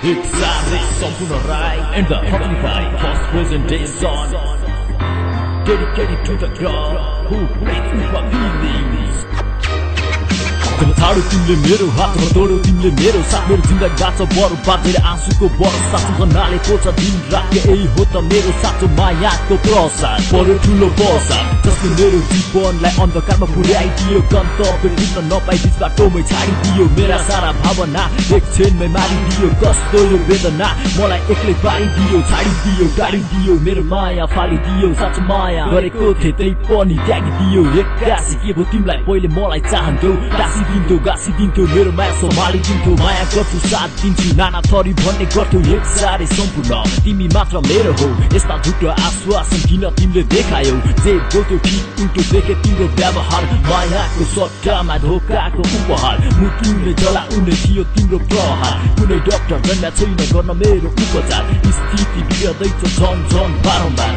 Exotic Sampurna Rai and the Hotlified first presentation dedicated to the girl who plays with my feelings. छाडो तिमीले मेरो हातमा तोड्यो तिमीले मेरो साथ मेरो जिन्दगी बाँच बरु बाँचेर आँसुको बरसात सँगनाले पोछ दिन रात यही हो त मेरो साँचो मायाको प्रसाद पर्यो ठुलो बसात जसले मेरो जीवनलाई अन्धकारमा पुर्याइदियो गन्तव्य टिप्न नपाई बिच बाटोमै छाडिदियो मेरा सारा भावना एक क्षणमै मारिदियो कस्तो यो वेदना मलाई एक्लै पारिदियो छाडिदियो टाढिदियो मेरो माया फालिदियो साँचो माया गरेको थिएँ त्यही पनि त्यागिदियो एक्कासी के भयो तिमीलाई पहिले मलाई चाहन्थ्यौ दिन्थ्यो गाँसिदिन्थ्यो मेरो माया सम्हालिदिन्थ्यो माया गर्छु साथ दिन्छु नाना थरी भन्ने गर्थ्यौ एक साह्रै सम्पूर्ण तिमी मात्र मेरो हो यस्ता झुटो आश्वासन किन तिमीले देखायौ जे बोल्थ्यो ठिक उल्टो देखे तिम्रो व्यवहार मायाको सट्टामा धोकाको उपहार मुटुले जलाउने थियो तिम्रो प्रहार कुनै डाक्टर जन्म छैन गर्न मेरो उपचार स्थिति बिग्रदैछ झन झन बारम्बार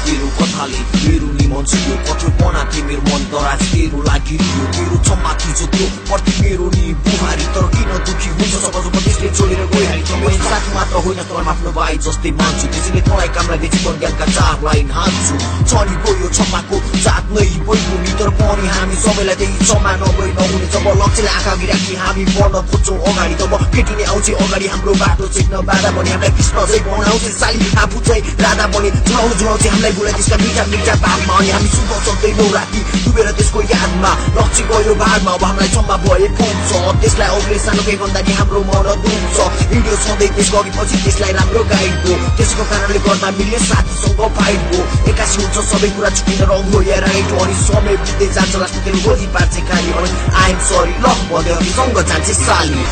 तेरो कथाले मेरो निमन छियो कठोरपना थिए मेरो मन दराज तेरो लागि रियो तेरो क्षमा थिचो त्यो प्रति मेरो नि बुहारी तर किन दुखी हुन्छ सब त्यसले छोडेर गइहाली त मेरो साथी मात्र होइन तर आफ्नो भाइ जस्तै मान्छु त्यसैले तँलाई कामलाई बेची त ज्ञानका चारलाई हान्छु छनी गयो क्षमाको जात नै बढ्यो नि तर पनि हामी सबैलाई त्यही क्षमा नगरी नहुने जब लक्ष्यलाई आँखा अघि राखी हामी बढ्न खोज्छौँ अगाडि तब केटिने आउँछ अगाडि हाम्रो बाटो चेक्न बाधा बने हामीलाई कृष्ण चाहिँ बनाउँछ साली आफू चाहिँ राधा बने जुनाउ जुनाउँछ हामीलाई बोला त्यसका मिठा मिठा बादमा अनि हामी सुन्द सक्दैनौँ राति डुबेर त्यसको यादमा लक्ष्य गयो बादमा अब हामीलाई क्षमा भए पुग्छ त्यसलाई अरूले सानो केही भन्दा नि हाम्रो मन दुख्छ भिडियो छँदै त्यसको अघि पछि त्यसलाई राम्रो गाइड हो त्यसको कारणले गर्दा मिल्यो साथीसँग फाइट हो एक्कासी हुन्छ सबै कुरा छुट्टिन रङ हो या राइट हो अनि समय बित्दै जान्छ लास्टमा तेरो गोली पार्छ खाली अनि आई एम सरी ल भन्दै अनि सँग जान्छ साली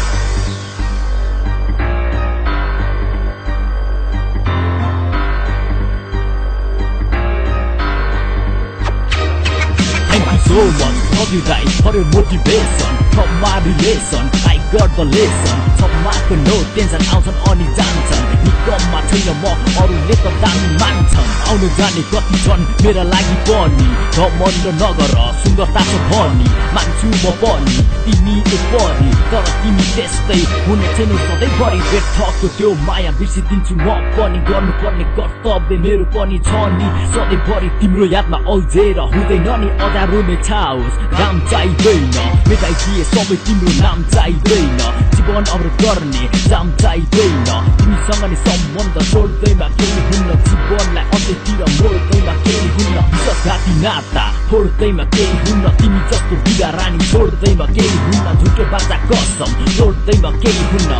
So much love you guys for your motivation from my relation I got the lesson समाजको नो टेन्सन आउँछन् अनि जान्छन् निकममा छैन म अरूले त दामी मान्छन् आउनु जाने कति छन् मेरा लागि पनि घमण्ड नगर सुन्दरताको भनी मान्छु म पनि तिमी एक पनि तर तिमी त्यस्तै हुने छैन सधैँभरि व्यर्थको त्यो माया बिर्सिदिन्छु म पनि गर्नुपर्ने कर्तव्य मेरो पनि छ नि सधैँभरि तिम्रो यादमा अल्झेर हुँदैन नि अँध्यारो नै छाओस् नाम चाहिँदैन मेटाइदिए सबै तिम्रो नाम चाहिँदैन जीवन अवरोध गर्ने जाम चाहिँदैन तिमीसँग नि सम्बन्ध छोड्दैमा केही हुन्न जीवनलाई अन्त्यतिर मोड्दैमा केही हुन्न विश्वासघाती नाता छोड्दैमा केही हुन्न तिमी जस्तो बिदा रानी छोड्दैमा केही हुन्न झुटो बाचा कसम छोड्दैमा केही हुन्न